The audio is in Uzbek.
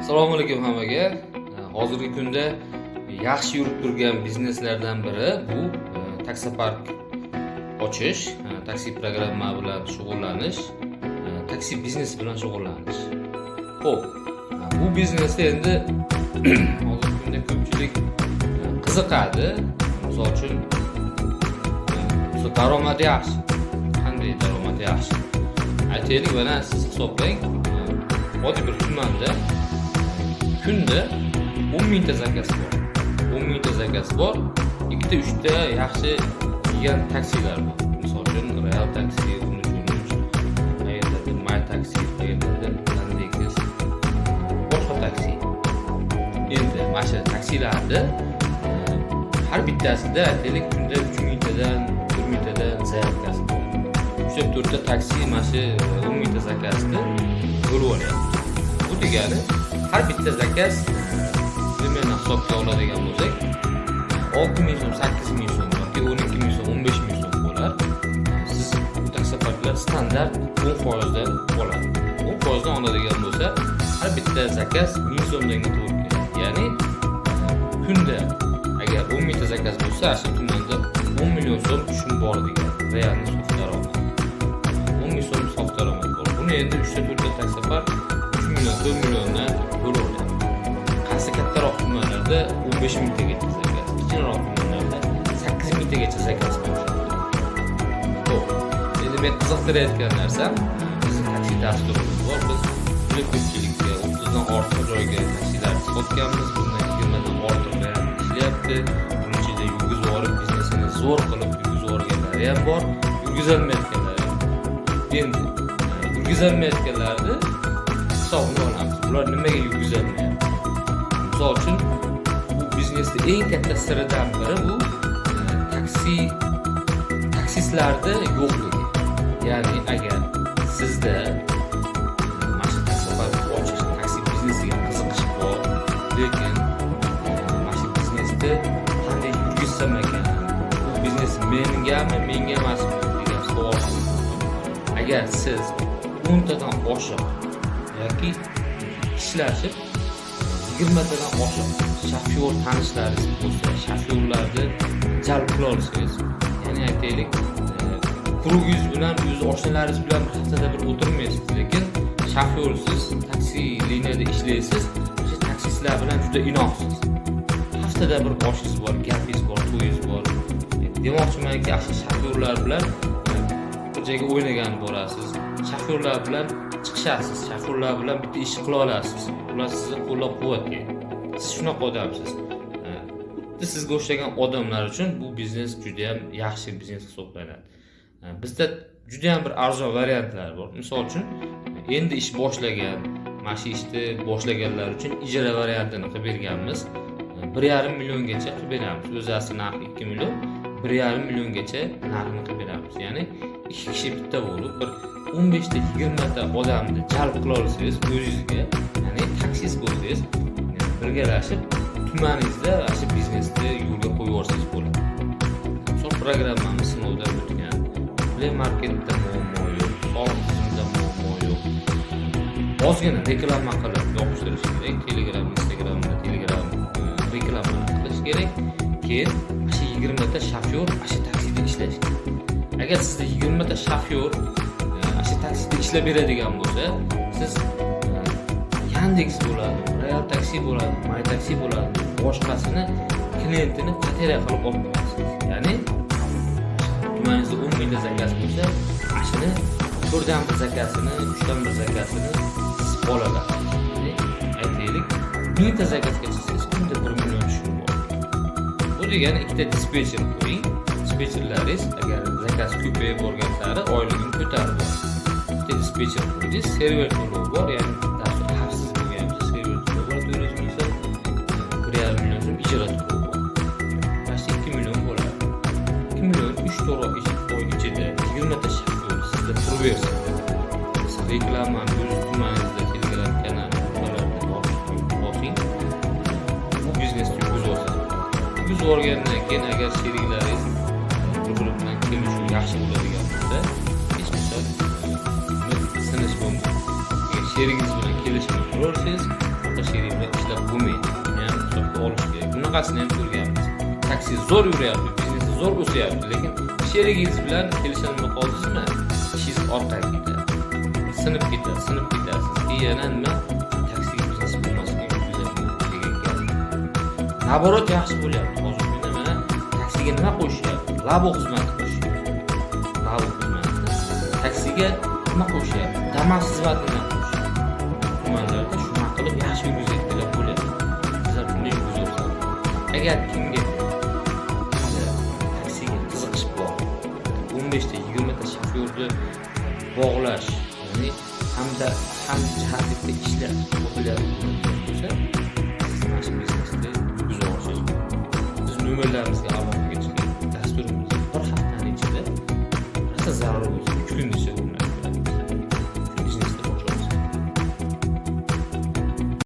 Assalomu alaykum hammaga. Hozirgi kunda yaxshi yurib turgan bizneslardan biri bu taksopark ochish, taksi programma bilan shug'ullanish, taksi biznesi bilan shug'ullanish. Xo'p, bu biznesda endi hozirgi kunda ko'pchilik qiziqadi. Misol uchun, daromadi yaxshi. Qanday daromadi yaxshi? Aytaylik, mana siz hisoblang, oddiy bir tumanda kunda 10 mingta zakaz bor. 10 mingta zakaz bor. Ikkita, uchta yaxshi yegan taksilar bor. Misol uchun, Real taksi, 1313, qayerdadir My taksi, qayerdadir Yandex, boshqa taksi. Endi mana shu taksilarni har bittasida, aytaylik, kunda 3 mingtadan, 4 mingtadan заявка si bor. Uchta, to'rtta taksi mana shu 10 mingta zakazni bo'lib olyapti. Bu degani, har bitta zakaz, примерно hisobga oladigan bo'lsak, 6 ming so'm, 8 ming so'm yoki 12 ming so'm, 15 ming so'm bo'lar. Siz bu taksoparklar standart 10 foizdan oladi. 10 foizdan oladigan bo'lsa, har bitta zakaz 1000 so'mdanga to'g'ri keladi. Ya'ni kunda agar 10 mingta zakaz bo'lsa, shu tumanda 10 million so'm tushum bor degan реальный sof daromad. 10 ming so'm sof daromad bor. Buni endi 3 ta, 4 ta taksopark 3 million, 4 milliondan bo'lib olyapti. Qaysi kattaroq tumanlarda 15 mingtagacha zakaz, kichikroq tumanlarda 8 mingtagacha zakaz bor. Xo'p, endi men qiziqtirayotgan narsam, bizni taksi dasturimiz bor. Biz juda ko'pchilikka, 30 dan ortiq joyga taksilarni sotganmiz. Bundan 20 dan ortiq real ishlayapti. Buning ichida yurgizib yuborib, biznesini zo'r qilib yurgizib yuborganlari ham bor, yurgizolmayotganlari ham bor. Endi yurgizolmayotganlarni hisobini olamiz. Bular nimaga yurgizolmayapti? Misol uchun, bu biznesni eng katta siridan biri bu taksistlarni yo'qligi. Ya'ni agar sizda mana shu taksopark ochish, taksi biznesiga qiziqish bor, lekin mana shu biznesni qanday yurgizsam ekan, bu biznes mengami, menga emasmi degan savol mumkin. Agar siz 10 tadan oshiq yoki ishlashib 20 tadan oshiq shofyor tanishlaringiz bo'lsa, shofyorlarni jalb qila olsangiz, ya'ni aytaylik, круг ingiz bilan, o'z oshnalaringiz bilan bir haftada bir o'tirmaysiz, lekin shofyorsiz, taksi liniyada ishlaysiz, o'sha taksistlar bilan juda inoqsiz. Haftada bir oshingiz bor, gapingiz bor, to'yingiz bor. Demoqchimanki, shu shofyorlar bilan bir joyga o'ynagan borasiz, shofyorlar bilan chiqishasiz, shofyorlar bilan bitta ish qila olasiz. Ular sizni qo'llab quvvatlaydi. Siz shunaqa odamsiz. Xuddi sizga o'xshagan odamlar uchun bu biznes juda ham yaxshi biznes hisoblanadi. Bizda juda ham bir arzon variantlar bor. Misol uchun, endi ish boshlagan, mana shu ishni boshlaganlar uchun ijara variantini qilib berganmiz. 1,5 milliongacha qilib beramiz. O'zi asli narxi 2 million, 1,5 milliongacha narxini qilib beramiz. Ya'ni ikki kishi bitta bo'lib, bir 15 ta, 20 ta odamni jalb qila olsangiz o'zingizga, ya'ni taksist bo'lsangiz, birgalashib tumaningizda mana shu biznesni yo'lga qo'yib yuborsangiz bo'ladi. Misol, programmamiz sinovdan o'tgan. Play Marketda muammo yo'q, soliq tizimida muammo yo'q. Ozgina reklama qilib yopishtirish kerak. Telegram, Instagramda Telegram reklama qilish kerak. Keyin mana shu 20 ta shofyor mana shu taksida ishlash kerak. Agar sizda 20 ta shofyor mana shu taksida ishlab beradigan bo'lsa, siz Yandex bo'ladi, Real taksi bo'ladi, My taksi bo'ladi, boshqasini klientini потеря qilib olib qo'yasiz. Ya'ni tumaningizda 10 mingta zakaz bo'lsa, ana shuni to'rtdan bir zakazini, uchdan bir zakazini siz ola olasiz. Ya'ni aytaylik, 1000 ta zakazga chiqsangiz, kunda 1 million tushum bor. Bu degani, ikkita dispetcher qo'ying. Dispetcherlaringiz agar zakaz ko'payib borgan sari oyligini ko'tarib boradi. Bitta dispetcher qo'ydingiz, server to'lovi bor, ya'ni dastur xavfsiz bo'lgan bo'lsa, server to'lovi bor 400 ming so'm, 1,5 million so'm ijara to'lovi bor. Mana shu 2 million bo'ladi. 2 million 3-4 oy ichida 20 ta shofyor sizda turaversin. Siz reklamani o'z tumaningizda Telegram kanali bosing. Bu biznesni yurgizib olsangiz bo'ladi. Yurgizib olgandan keyin agar sheriklaringiz bir biri bilan kelishuv yaxshi bo'ladigan bo'lsa, hech qachon sinish bo'lmaydi. Agar sherigingiz bilan kelishmay turaversangiz, boshqa sherigingiz Bunaqasini ham ko'rganmiz. Taksi zo'r yuryapti, biznesi zo'r o'syapti, lekin sherigingiz bilan kelisholmay qoldingizmi, ishingiz orqaga ketadi, sinib ketadi, sinib ketasiz. Keyin yana nima, taksi biznes bo'lmasin degan gap. Наоборот, yaxshi bo'lyapti. Hozirgi kunda mana taksiga nima qo'shishyapti? Labo xizmati qo'shishyapti. Labo xizmati. Taksiga nima qo'shishyapti? Damas xizmatini ham qo'shishyapti. Tumanlarda shunaqa qilib yaxshi yurgizayotganlar bo'lyapti. Sizlar bunday yurgizasiz. Agar kimga taksiga qiziqish bor, 15 ta, 20 ta shofyorni bog'lash, ya'ni hamda ham jihatlikda ishlash qobiliyati bo'lsa, siz mana shu biznesni yurgiza olishingiz mumkin. Biz nomerlarimizni